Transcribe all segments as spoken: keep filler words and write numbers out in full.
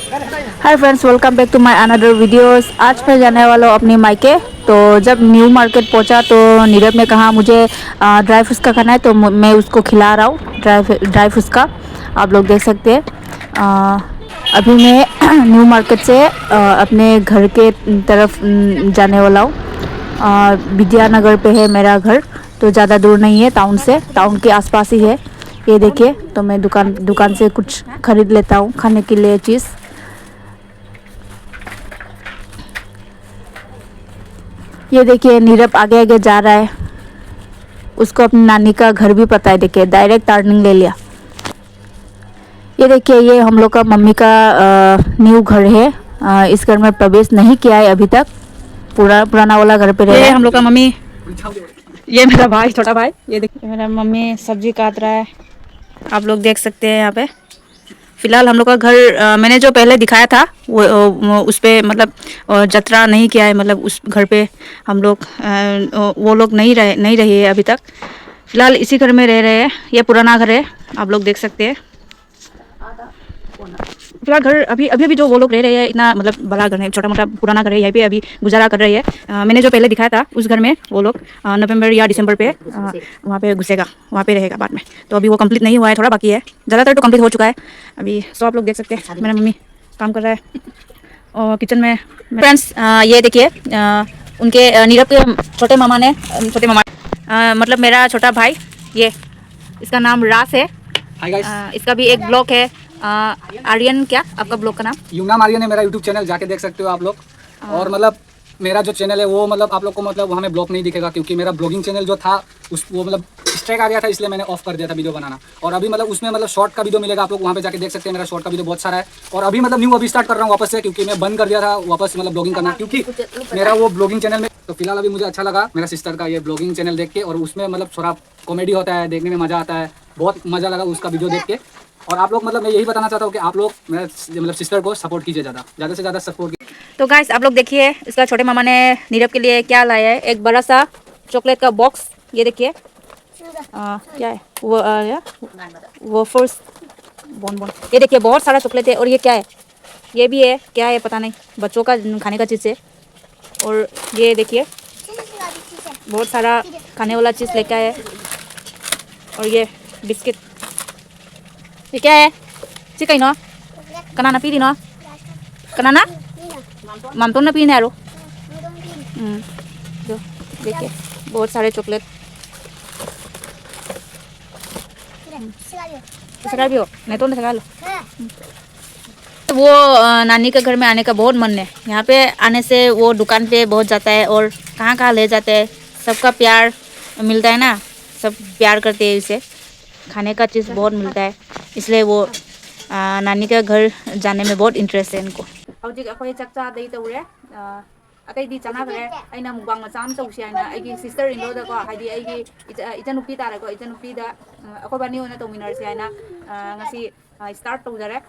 Hi friends, welcome back to my another videos. आज मैं जाने वाला हूँ अपने मायके। तो जब न्यू मार्केट पहुँचा तो नीरब ने कहा मुझे ड्राई फ्रूट्स का खाना है, तो मु- मैं उसको खिला रहा हूँ ड्राई ड्राई फ्रूट्स का। आप लोग देख सकते हैं। अ, अभी मैं न्यू मार्केट से अ, अपने घर के तरफ न, जाने वाला हूँ। अ, विद्यानगर पे है मेरा घर, तो ज़्यादा दूर नहीं है टाउन से, टाउन के आसपास ही है। ये देखिए, तो मैं दुकान दुकान से कुछ खरीद लेता हूँ खाने के लिए चीज़। ये देखिए, नीरब आगे आगे जा रहा है। उसको अपनी नानी का घर भी पता है। देखिए, डायरेक्ट टर्निंग ले लिया। ये देखिए, ये हम लोग का मम्मी का न्यू घर है। अ, इस घर में प्रवेश नहीं किया है अभी तक। पूरा पुराना वाला घर पे रह ये रहा है। हम लोग का मम्मी, ये मेरा भाई, छोटा भाई। ये देखिए, मेरा मम्मी सब्जी काट रहा है, आप लोग देख सकते हैं यहाँ पे। फिलहाल हम लोग का घर, अ, मैंने जो पहले दिखाया था, वो, अ, वो उस पे, मतलब, अ, जतरा नहीं किया है, मतलब, उस घर पे हम लोग, अ, अ, वो लोग नहीं रहे, नहीं रही है अभी तक। फिलहाल इसी घर में रह रहे हैं। ये पुराना घर है, आप लोग देख सकते हैं। फिलहाल घर अभी अभी अभी जो वो लोग रह रहे हैं, इतना, मतलब, बड़ा घर है, छोटा मोटा पुराना घर है, यहीं पे अभी गुजारा कर रहे हैं। अ, मैंने जो पहले दिखाया था, उस घर में वो लोग, अ, नवंबर या दिसंबर पे, अ, वहाँ पे घुसेगा, वहाँ पे रहेगा बाद में। तो अभी वो कंप्लीट नहीं हुआ है, थोड़ा बाकी है। ज़्यादातर तो कंप्लीट हो चुका है अभी। सो आप लोग देख सकते हैं, मेरा मम्मी काम कर रहा है और किचन में। फ्रेंड्स, ये देखिए, अ, उनके, अ, नीरब के छोटे मामा ने, अ, छोटे मामा, अ, मतलब, मेरा छोटा भाई, ये, इसका नाम रास है। Hi guys. अ, इसका भी एक ब्लॉग है। अ, आर्यन, क्या आपका ब्लॉग का नाम? यूनाम आर्यन है मेरा यूट्यूब चैनल, जाके देख सकते हो आप लोग। और, मतलब, मेरा जो चैनल है वो, मतलब, आप लोग को, मतलब, वहाँ में ब्लॉग नहीं दिखेगा, क्योंकि मेरा ब्लॉगिंग चैनल जो था, उस वो, मतलब, स्ट्राइक आ गया था, इसलिए मैंने ऑफ कर दिया था वीडियो बनाना। और अभी, मतलब, उसमें, मतलब, शॉर्ट का वीडियो मिलेगा आप लोग, वहाँ पे जाके देख सकते हैं, मेरा शॉर्ट का वीडियो बहुत सारा है। और अभी, मतलब, न्यू अभी स्टार्ट कर रहा हूँ वापस से, क्योंकि मैं बंद कर दिया था वापस, मतलब, ब्लॉगिंग करना, क्योंकि मेरा वो ब्लॉगिंग चैनल में। तो फिलहाल अभी मुझे अच्छा लगा मेरा सिस्टर का ये ब्लॉगिंग चैनल देख के, और उसमें, मतलब, थोड़ा कॉमेडी होता है, देखने में मज़ा आता है, बहुत मज़ा लगा उसका वीडियो देख के। और आप लोग, मतलब, मैं यही बताना चाहता हूँ कि आप लोग मेरा, मतलब, सिस्टर को सपोर्ट कीजिए, ज़्यादा ज़्यादा से ज़्यादा सपोर्ट। तो गाइस, आप लोग देखिए, इसका छोटे मामा ने नीरब के लिए क्या लाया है, एक बड़ा सा चॉकलेट का बॉक्स। ये देखिए, अ, क्या है वो, अ, या? वो फर्स्ट बोन बोन। ये देखिए, बहुत सारा चॉकलेट है। और ये क्या है? ये भी है, क्या है पता नहीं, बच्चों का खाने का चीज़ है। और ये देखिए, बहुत सारा खाने वाला चीज़ लेके आए हैं। और ये बिस्किट, ये क्या है? ꯁꯤ ꯀꯩꯅꯣ? ꯀꯅꯥꯅ ꯄꯤꯔꯤꯅꯣ? ꯀꯅꯥꯅ? ꯃꯥꯝꯇꯣꯟꯅ ꯄꯤꯔꯤꯅꯦ ꯍꯥꯏꯔꯣ? ꯎꯝ꯫ ꯑꯗꯣ, देखिए, बहुत सारे चॉकलेट। ꯁꯦꯒꯥꯏꯕꯤꯌꯣ, ꯅꯥꯇꯣꯟꯗ ꯁꯦꯒꯥꯏꯍꯜꯂꯣ꯫ वो, अ, नानी के घर में आने का बहुत मन है। यहाँ पे आने से वो दुकान पे बहुत जाता है और कहाँ-कहाँ ले जाते हैं। सबका प्यार मिलता है ना, सब प्यार करते हैं इसे। खाने का चीज़ बहुत मिलता है, इसलिए वो, अ, नानी का घर जाने में बहुत इंटरेस्ट है इनको। ꯍꯧꯖꯤꯛ ꯑꯩꯈꯣꯏ ꯆꯥꯛ ꯆꯥꯗꯩ ꯇꯧꯔꯦ꯫ ꯑ, ꯑꯇꯩꯗꯤ ꯆꯥꯅꯈ꯭ꯔꯦ꯫ ꯑꯩꯅ ꯃꯨꯛꯕꯥꯡ ꯃꯆꯥ ꯑꯃ ꯇꯧꯁꯤ ꯍꯥꯏꯅ ꯑꯩꯒꯤ sister in lawꯗꯀꯣ, ꯍꯥꯏꯗꯤ ꯑꯩꯒꯤ ꯏꯆ-, ꯏꯆꯟꯅꯨꯄꯤ ꯇꯥꯔꯦꯀꯣ, ꯏꯆꯟꯅꯨꯄꯤꯗ, ꯑ, ꯑꯩꯈꯣꯏꯕꯥꯅꯤ ꯑꯣꯏꯅ ꯇꯧꯃꯤꯟꯅꯔꯁꯤ ꯍꯥꯏꯅ, ꯑ, ꯉꯁꯤ, ꯑ, start ꯇꯧꯖꯔꯦ꯫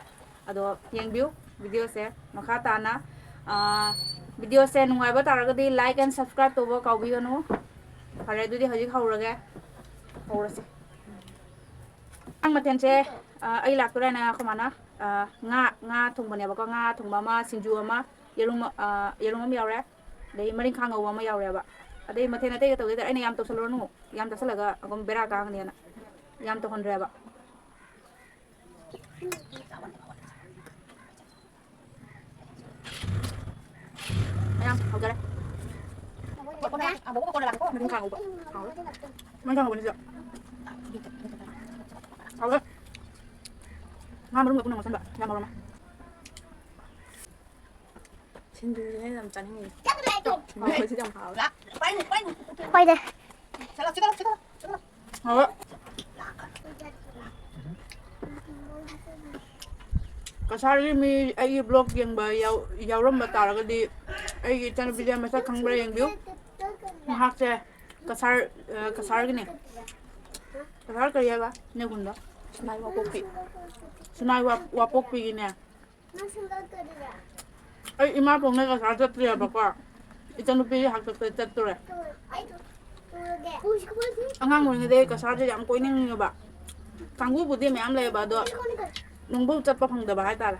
ꯑꯗꯣ ꯌꯦꯡꯕꯤꯌꯨ videoꯁꯦ ꯃꯈꯥ ꯇꯥꯅ꯫ ꯑ, videoꯁꯦ ꯅꯨꯡꯉꯥꯏꯕ ꯇꯥꯔꯒꯗꯤ like and subscribe ꯇꯧꯕ ꯀꯥꯎꯕꯤꯒꯅꯨ꯫ ꯐꯔꯦ, ꯑꯗꯨꯗꯤ ꯍꯧꯖꯤꯛ ꯍꯧꯔꯒꯦ꯫ ꯍꯧꯔꯁꯦ꯫ ꯏꯟꯁꯥꯡ ꯃꯊꯦꯜꯁꯦ, ꯑ, ꯑꯩ ꯂꯥꯛꯇꯣꯔꯦꯅ ꯑꯩꯈꯣꯏ ꯃꯥꯅ, ꯑ, ꯉꯥ, ꯉꯥ ꯊꯣꯡꯕꯅꯦꯕꯀꯣ, ꯉꯥ ꯊꯣꯡꯕ ꯑꯃ, ꯁꯤꯡꯖꯨ ꯑꯃ, ꯌꯦꯔꯨꯝ, ꯑ, ꯌꯦꯔꯨꯝ ꯑꯃ ꯌꯥꯎꯔꯦ, ꯑꯗꯩ ꯃꯔꯤꯡꯈꯥ ꯉꯧꯕ ꯑꯃ ꯌꯥꯎꯔꯦꯕ꯫ ꯑꯗꯩ ꯃꯊꯦꯜ ꯑꯇꯩꯒ ꯇꯧꯗꯣꯏꯗ ꯑꯩꯅ ꯌꯥꯝ ꯇꯧꯁꯜꯂꯨꯔꯅꯨ, ꯌꯥꯝ ꯆꯥꯁꯜꯂꯒ ꯑꯗꯨꯝ ꯕꯦꯔꯥ ꯀꯥꯒꯅꯦꯅ ꯌꯥꯝ ꯇꯧꯍꯟꯗ꯭ꯔꯦꯕ꯫ ꯌꯥꯝ ꯍꯥꯎꯖꯔꯦ꯫ ꯃꯔꯤꯡꯈꯥ ꯉꯧꯕ꯫ ꯍꯥꯎꯋꯦ꯫ ꯃꯔꯤꯡꯈꯥ ꯉꯧꯕꯅꯤꯁꯨ꯫ ꯍꯥꯎꯋꯦ꯫ ꯉꯥ ꯃꯔꯨꯝꯒ ꯄꯨꯟꯅ ꯉꯧꯁꯟꯕ꯫ ꯌꯥꯝ ꯍꯥꯎꯔꯝꯃꯦ꯫ ꯁꯤꯡꯖꯨꯁꯤꯅ ꯍꯦꯟꯅ ꯌꯥꯝ ꯆꯥꯅꯤꯡꯉꯤ꯫ ꯁꯤꯡꯖꯨꯁꯤꯗꯤ ꯌꯥꯝ ꯍꯥꯎꯋꯦ꯫ ꯍꯣꯏꯅꯦ꯫ ꯍꯥꯎꯋꯦ꯫ ꯀꯁꯥꯔꯒꯤ ꯃꯤ ꯑꯩꯒꯤ vlog ꯌꯦꯡꯕ ꯌꯥꯎ-, ꯌꯥꯎꯔꯝꯕ ꯇꯥꯔꯒꯗꯤ ꯑꯩꯒꯤ ꯏꯆꯟꯅꯨꯄꯤꯁꯦ ꯃꯁꯛ ꯈꯪꯕ꯭ꯔꯥ ꯌꯦꯡꯕꯤꯌꯨ꯫ ꯃꯍꯥꯛꯁꯦ ꯀꯁꯥꯔ, ꯑ, ꯀꯁꯥꯔꯒꯤꯅꯦ꯫ ꯀꯁꯥꯔ ꯀꯔꯤ ꯍꯥꯏꯕ? ꯏꯅꯦ ꯈꯨꯟꯗꯣ? ꯁꯤꯅꯥꯏ ꯋꯥꯄꯣꯛꯄꯤ꯫ ꯁꯤꯅꯥꯏ ꯋꯥ-, ꯋꯥꯄꯣꯛꯄꯤꯒꯤꯅꯦ꯫ ꯑꯩ ꯏꯃꯥ ꯄꯣꯛꯅ ꯀꯁꯥꯔ ꯆꯠꯇ꯭ꯔꯤꯑꯕꯀꯣ꯫ ꯏꯆꯟꯅꯨꯄꯤ ꯍꯥꯛꯇꯛꯇ ꯆꯠꯇꯣꯔꯦ꯫ ꯑꯉꯥꯡ ꯑꯣꯏꯔꯤꯉꯩꯗꯩ ꯀꯁꯥꯔꯁꯦ ꯌꯥꯝ ꯀꯣꯏꯅꯤꯡꯉꯦꯕ꯫ ꯀꯥꯡꯕꯨꯕꯨꯗꯤ ꯃꯌꯥꯝ ꯂꯩꯌꯦꯕ, ꯑꯗꯣ ꯅꯨꯡꯕꯨ ꯆꯠꯄ ꯐꯪꯗꯕ ꯍꯥꯏꯇꯥꯔꯦ꯫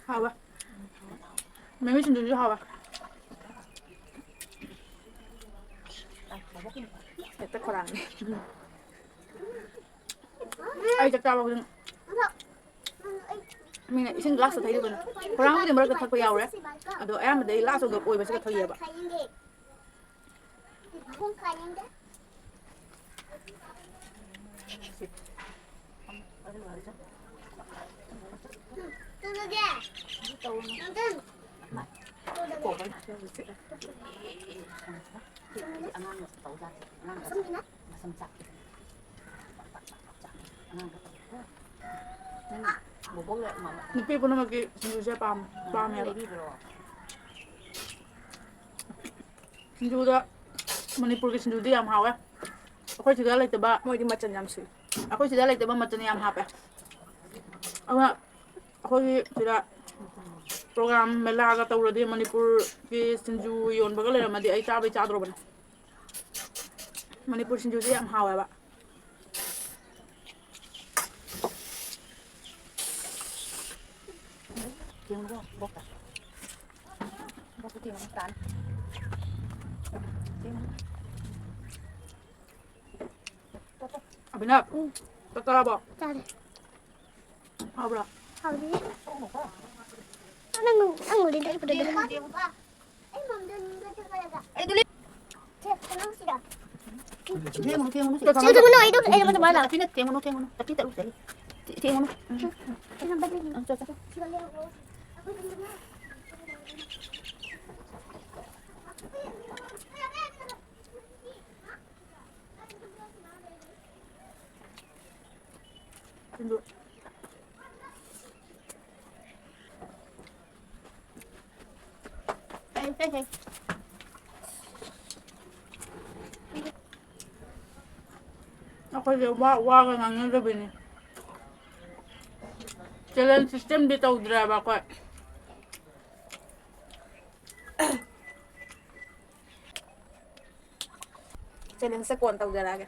ꯍꯥꯎꯋꯦ꯫ ꯃꯃꯤ ꯁꯤꯡꯖꯨꯁꯨ ꯍꯥꯎꯋꯦ꯫ ꯍꯦꯛꯇ ꯈꯧꯔꯥꯡꯉꯦ꯫ ꯑꯩ ꯆꯥꯛ ꯆꯥꯕ ꯈꯨꯗꯤꯡ ꯃꯤꯅ ꯏꯁꯤꯡ ꯒ꯭ꯂꯥꯁꯇ ꯊꯛꯏꯗꯣ ꯀꯩꯅꯣ? ꯈꯧꯔꯥꯡꯕꯨꯗꯤ ꯃꯔꯛꯇ ꯊꯛꯄ ꯌꯥꯎꯔꯦ꯫ ꯑꯗꯣ ꯑꯌꯥꯝꯕꯗꯤ ꯑꯩ ꯂꯥꯁ ꯑꯣꯏꯕꯁꯤꯒ ꯊꯛꯏꯑꯕ꯫ ꯅꯨꯄꯤ ꯄꯨꯝꯅꯃꯛꯀꯤ ꯁꯤꯡꯖꯨꯁꯦ ꯄꯥꯝ ꯄꯥꯝꯃꯦꯕ꯫ ꯁꯤꯡꯖꯨꯗ ꯃꯅꯤꯄꯨꯔꯒꯤ ꯁꯤꯡꯖꯨꯗꯤ ꯌꯥꯝ ꯍꯥꯎꯋꯦ꯫ ꯑꯩꯈꯣꯏ ꯁꯤꯗ ꯂꯩꯇꯕ ꯃꯣꯏꯗꯤ ꯃꯆꯜ ꯌꯥꯝ ꯁꯨꯏ꯫ ꯑꯩꯈꯣꯏ ꯁꯤꯗ ꯂꯩꯇꯕ ꯃꯆꯜ ꯌꯥꯝ ꯍꯥꯞꯄꯦ꯫ ꯑꯗꯨꯅ ꯑꯩꯈꯣꯏꯒꯤ ꯁꯤꯗ ꯄ꯭ꯔꯣꯒ꯭ꯔꯥꯝ ꯃꯦꯂꯥꯒ ꯇꯧꯔꯗꯤ ꯃꯅꯤꯄꯨꯔꯒꯤ ꯁꯤꯡꯖꯨ ꯌꯣꯟꯕꯒ ꯂꯩꯔꯝꯃꯗꯤ ꯑꯩ ꯆꯥꯕꯩ ꯆꯥꯗ꯭ꯔꯣꯕꯅꯦ꯫ ꯃꯅꯤꯄꯨꯔ ꯁꯤꯡꯖꯨꯁꯦ ꯌꯥꯝ ꯍꯥꯎꯋꯦꯕ꯫ ꯑꯕꯤꯅꯥ, ꯎꯝ꯫ ꯆꯥꯛ ꯆꯥꯔꯕꯣ? ꯆꯥꯔꯦ꯫ ꯍꯥꯎꯕ꯭ꯔꯣ? ꯍꯥꯎꯗꯤꯌꯦ꯫ ꯅꯪ, ꯅꯪ ꯎꯔꯤꯗ ꯑꯩ ꯐꯣꯇꯣꯗ꯫ ꯊꯦꯡꯒꯅꯨ, ꯊꯦꯡꯒꯅꯨ, ꯁꯤ ꯊꯦꯡꯒꯅꯨ, ꯑꯩꯗꯣ, ꯑꯩ ꯑꯃꯗ ꯃꯥꯜꯂꯦ꯫ ꯅꯠꯇꯦ, ꯅꯠꯇꯦ, ꯊꯦꯡꯒꯅꯨ, ꯊꯦꯡꯒꯅꯨ꯫ ꯇꯞꯇꯤ ꯇꯞꯂꯨꯁꯦ꯫ ꯊꯦꯡꯒꯅꯨ꯫ ꯎꯝ, ꯆꯣ, ꯆꯣ꯫ ꯁꯤꯡꯖꯨ꯫ ꯐꯩ, ꯐꯩ, ꯐꯩ꯫ ꯑꯩꯈꯣꯏꯁꯦ ꯋꯥ ꯋꯥꯒ ꯉꯥꯡꯅꯗꯕꯤꯅꯤ꯫ ꯆꯦꯂꯦꯟꯖ ꯁꯤꯁꯇꯦꯝꯗꯤ ꯇꯧꯗ꯭ꯔꯦꯕ ꯑꯩꯈꯣꯏ꯫ ꯆꯦꯂꯦꯟꯖꯁꯦ ꯀꯣꯟ ꯇꯧꯖꯔꯛꯑꯒꯦ꯫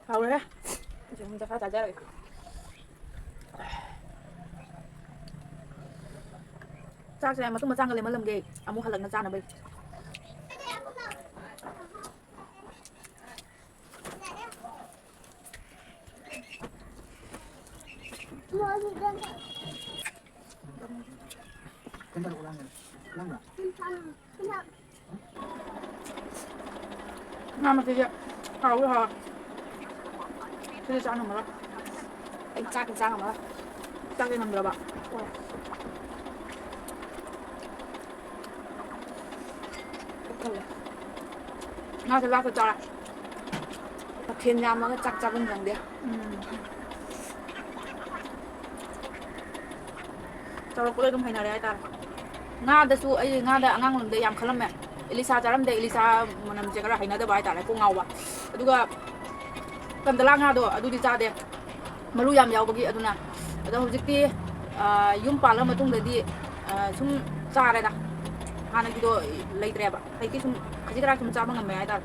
ꯍꯥꯎꯔꯦ꯫ ꯍꯧꯖꯤꯛ ꯑꯃꯨꯛ ꯆꯥꯛ ꯆꯥꯖꯔꯒꯦ꯫ ꯆꯥꯛꯁꯦ ꯃꯇꯨꯝ ꯃꯆꯥꯒ ꯂꯦꯝꯍꯜꯂꯝꯒꯦ, ꯑꯃꯨꯛ ꯍꯜꯂꯛꯅ ꯆꯥꯅꯕꯩ꯫ ꯉꯥ ꯃꯆꯦꯁꯦ ꯍꯥꯎꯗꯤ ꯍꯥꯎꯋꯦ꯫ ꯁꯤꯗꯤ ꯆꯥ ꯉꯝꯃꯔꯣꯏ꯫ ꯑꯩ ꯆꯥꯛꯇꯤ ꯆꯥ ꯉꯝꯃꯔꯣꯏ꯫ ꯆꯥꯛꯇꯤ ꯉꯝꯗ꯭ꯔꯕ? ꯍꯣꯏ꯫ ꯄꯨꯛ ꯊꯜꯂꯦ꯫ ꯉꯥꯁꯦ ꯂꯥꯛꯇ ꯆꯥꯔꯦ꯫ ꯃꯊꯦꯜ ꯌꯥꯝꯃꯒ ꯆꯥꯛ ꯆꯥꯐꯝ ꯈꯪꯗꯦ꯫ ꯎꯝ꯫ ꯆꯥꯎꯔꯛꯄꯗ ꯑꯗꯨꯝ ꯍꯩꯅꯔꯦ ꯍꯥꯏꯇꯥꯔꯦ꯫ ꯉꯥꯗꯁꯨ ꯑꯩ ꯉꯥꯗ ꯑꯉꯥꯡ ꯑꯣꯏꯔꯤꯉꯩꯗ ꯌꯥꯝ ꯈꯜꯂꯝꯃꯦ꯫ ꯏꯂꯤꯁꯥ ꯆꯥꯔꯝꯗꯦ, ꯏꯂꯤꯁꯥ ꯃꯅꯝꯁꯦ ꯈꯔ ꯍꯩꯅꯗꯕ ꯍꯥꯏꯇꯥꯔꯦ, ꯀꯣꯛ ꯉꯥꯎꯕ꯫ ꯑꯗꯨꯒ ꯀꯟꯗꯂꯥ ꯉꯥꯗꯣ ꯑꯗꯨꯗꯤ ꯆꯥꯗꯦ, ꯃꯔꯨ ꯌꯥꯝ ꯌꯥꯎꯕꯒꯤ꯫ ꯑꯗꯨꯅ ꯑꯗꯣ ꯍꯧꯖꯤꯛꯇꯤ, ꯑ, ꯌꯨꯝ ꯄꯥꯜꯂ ꯃꯇꯨꯡꯗꯗꯤ, ꯑ, ꯁꯨꯝ ꯆꯥꯔꯦꯗ꯫ ꯍꯥꯟꯅꯒꯤꯗꯣ ꯂꯩꯇ꯭ꯔꯦꯕ꯫ ꯍꯧꯖꯤꯛꯇꯤ ꯁꯨꯝ ꯈꯖꯤꯛ ꯈꯔ ꯁꯨꯝ ꯆꯥꯕ ꯉꯝꯃꯦ ꯍꯥꯏꯇꯥꯔꯦ꯫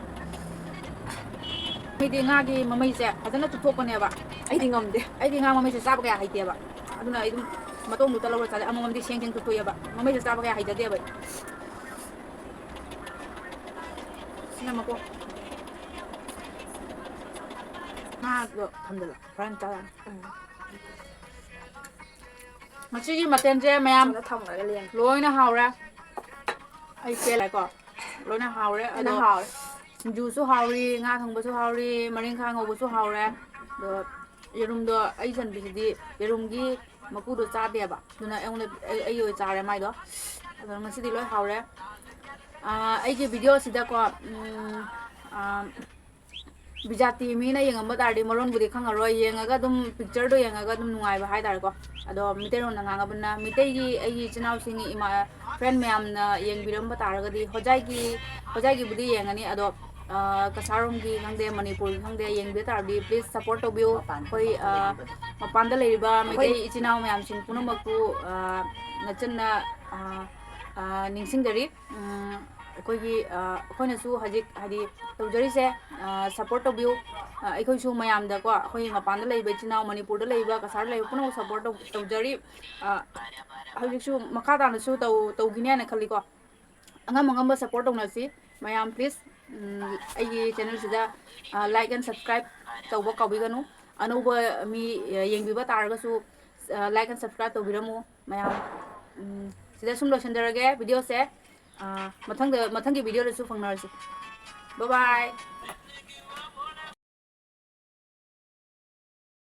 ꯑꯩꯗꯤ ꯉꯥꯒꯤ ꯃꯃꯩꯁꯦ ꯐꯖꯅ ꯆꯨꯞꯊꯣꯛꯄꯅꯦꯕ꯫ ꯑꯩꯗꯤ ꯉꯝꯗꯦ꯫ ꯑꯩꯗꯤ ꯉꯥ ꯃꯃꯩꯁꯦ ꯆꯥꯕ ꯀꯌꯥ ꯍꯩꯇꯦꯕ꯫ ꯑꯗꯨꯅ ꯑꯩ ꯑꯗꯨꯝ ꯃꯇꯣꯡꯗꯨꯇ ꯂꯧꯔ ꯆꯥꯖꯩ꯫ ꯑꯃꯃꯝꯗꯤ ꯁꯦꯡ ꯁꯦꯡ ꯆꯨꯞꯊꯣꯛꯑꯦꯕ꯫ ꯃꯃꯩꯁꯦ ꯆꯥꯕ ꯀꯌꯥ ꯍꯩꯖꯗꯦꯕ ꯑꯩ꯫ ꯁꯤꯅ ꯃꯀꯣꯛ꯫ ꯉꯥꯗꯣ ꯊꯝꯖꯤꯜꯂꯣ꯫ ꯍꯣꯔꯦꯟ ꯆꯥ ꯌꯥꯅꯤ꯫ ꯎꯝ꯫ ꯉꯁꯤꯒꯤ ꯃꯊꯦꯜꯁꯦ ꯃꯌꯥꯝ ꯊꯝꯈ꯭ꯔꯒ ꯂꯦꯡꯉꯦ꯫ ꯂꯣꯏꯅ ꯍꯥꯎꯔꯦ꯫ ꯑꯩ ꯄꯦꯜꯂꯦꯀꯣ꯫ ꯂꯣꯏꯅ ꯍꯥꯎꯔꯦ꯫ ꯂꯣꯏꯅ ꯑꯗꯣ ꯍꯥꯎꯔꯦ꯫ ꯁꯤꯡꯖꯨꯁꯨ ꯍꯥꯎꯔꯤ, ꯉꯥ ꯊꯣꯡꯕꯁꯨ ꯍꯥꯎꯔꯤ, ꯃꯔꯤꯡꯈꯥ ꯉꯧꯕꯁꯨ ꯍꯥꯎꯔꯦ꯫ ꯑꯗꯣ ꯌꯦꯔꯨꯝꯗꯣ ꯑꯩ ꯆꯟꯕꯤꯁꯤꯗꯤ ꯌꯦꯔꯨꯝꯒꯤ ꯃꯀꯨꯗꯣ ꯆꯥꯗꯦꯕ꯫ ꯑꯗꯨꯅ ꯑꯩꯉꯣꯟꯗ, ꯑꯩ, ꯑꯩꯒꯤ ꯑꯣꯏꯅ ꯆꯥꯔꯦ ꯃꯥꯏꯗꯣ꯫ ꯑꯗꯣ ꯉꯁꯤꯗꯤ ꯂꯣꯏ ꯍꯥꯎꯔꯦ꯫ ꯑꯥ, ꯑꯩꯒꯤ ꯚꯤꯗꯤꯑꯣꯁꯤꯗꯀꯣ, ꯎꯝ, ꯑꯥ, ꯕꯤꯖꯥꯇꯤ ꯃꯤꯅ ꯌꯦꯡꯉꯝꯕ ꯇꯥꯔꯗꯤ ꯃꯔꯣꯟꯕꯨꯗꯤ ꯈꯪꯉꯔꯣꯏ, ꯌꯦꯡꯉꯒ ꯑꯗꯨꯝ ꯄꯤꯛꯆꯔꯗꯣ ꯌꯦꯡꯉꯒ ꯑꯗꯨꯝ ꯅꯨꯡꯉꯥꯏꯕ ꯍꯥꯏꯇꯥꯔꯦꯀꯣ꯫ ꯑꯗꯣ ꯃꯤꯇꯩꯔꯣꯟꯗ ꯉꯥꯡꯉꯕꯅꯤꯅ ꯃꯤꯇꯩꯒꯤ ꯑꯩꯒꯤ ꯏꯆꯤꯟ ꯏꯅꯥꯎꯁꯤꯡ, ꯏꯃꯥ, ꯐ꯭ꯔꯦꯟ ꯃꯌꯥꯝꯅ ꯌꯦꯡꯕꯤꯔꯝꯕ ꯇꯥꯔꯒꯗꯤ, ꯍꯣꯖꯥꯏꯒꯤ, ꯍꯣꯖꯥꯏꯒꯤꯕꯨꯗꯤ ꯌꯦꯡꯉꯅꯤ, ꯑꯗꯣ ꯀꯁꯥꯔꯣꯝꯒꯤ ꯈꯪꯗꯦ, ꯃꯅꯤꯄꯨꯔꯒꯤ ꯈꯪꯗꯦ, ꯌꯦꯡꯕꯤꯕ ꯇꯥꯔꯗꯤ please support ꯇꯧꯕꯤꯌꯨ꯫ ꯑꯩꯈꯣꯏ ꯃꯄꯥꯟꯗ ꯂꯩꯔꯤꯕ ꯃꯩꯇꯩ ꯏꯆꯤꯟ ꯏꯅꯥꯎ ꯃꯌꯥꯝꯁꯤꯡ ꯄꯨꯝꯅꯃꯛꯄꯨ ꯅꯆꯤꯟꯅ ꯅꯤꯡꯁꯤꯡꯖꯔꯤ꯫ ꯑꯩꯈꯣꯏꯒꯤ, ꯑꯩꯈꯣꯏꯅꯁꯨ ꯍꯧꯖꯤꯛ ꯍꯥꯏꯗꯤ ꯇꯧꯖꯔꯤꯁꯦ, support ꯇꯧꯕꯤꯌꯨ꯫ ꯑꯩꯈꯣꯏꯁꯨ ꯃꯌꯥꯝꯗꯀꯣ, ꯑꯩꯈꯣꯏ ꯃꯄꯥꯟꯗ ꯂꯩꯕ ꯏꯆꯤꯟ ꯏꯅꯥꯎ, ꯃꯅꯤꯄꯨꯔꯗ ꯂꯩꯕ, ꯀꯁꯥꯔꯗ ꯂꯩꯕ ꯄꯨꯝꯅꯃꯛ support ꯇꯧ-, ꯇꯧꯖꯔꯤ꯫ ꯍꯧꯖꯤꯛꯁꯨ ꯃꯈꯥ ꯇꯥꯅꯁꯨ ꯇꯧ-, ꯇꯧꯈꯤꯅꯤ ꯍꯥꯏꯅ ꯈꯜꯂꯤꯀꯣ꯫ ꯑꯉꯝ ꯑꯉꯝꯕ support ꯇꯧꯅꯁꯤ ꯃꯌꯥꯝ, please꯫ ꯑꯩꯒꯤ channelꯁꯤꯗ like and subscribe ꯇꯧꯕ ꯀꯥꯎꯕꯤꯒꯅꯨ꯫ ꯑꯅꯧꯕ ꯃꯤ ꯌꯦꯡꯕꯤꯕ ꯇꯥꯔꯒꯁꯨ like and subscribe ꯇꯧꯕꯤꯔꯝꯃꯨ ꯃꯌꯥꯝ꯫ ꯁꯤꯗ ꯁꯨꯝ ꯂꯣꯏꯁꯤꯟꯖꯔꯒꯦ videoꯁꯦ꯫ ꯃꯊꯪꯗ, ꯃꯊꯪꯒꯤ videoꯗꯁꯨ ꯐꯪꯅꯔꯁꯤ꯫ Bye bye꯫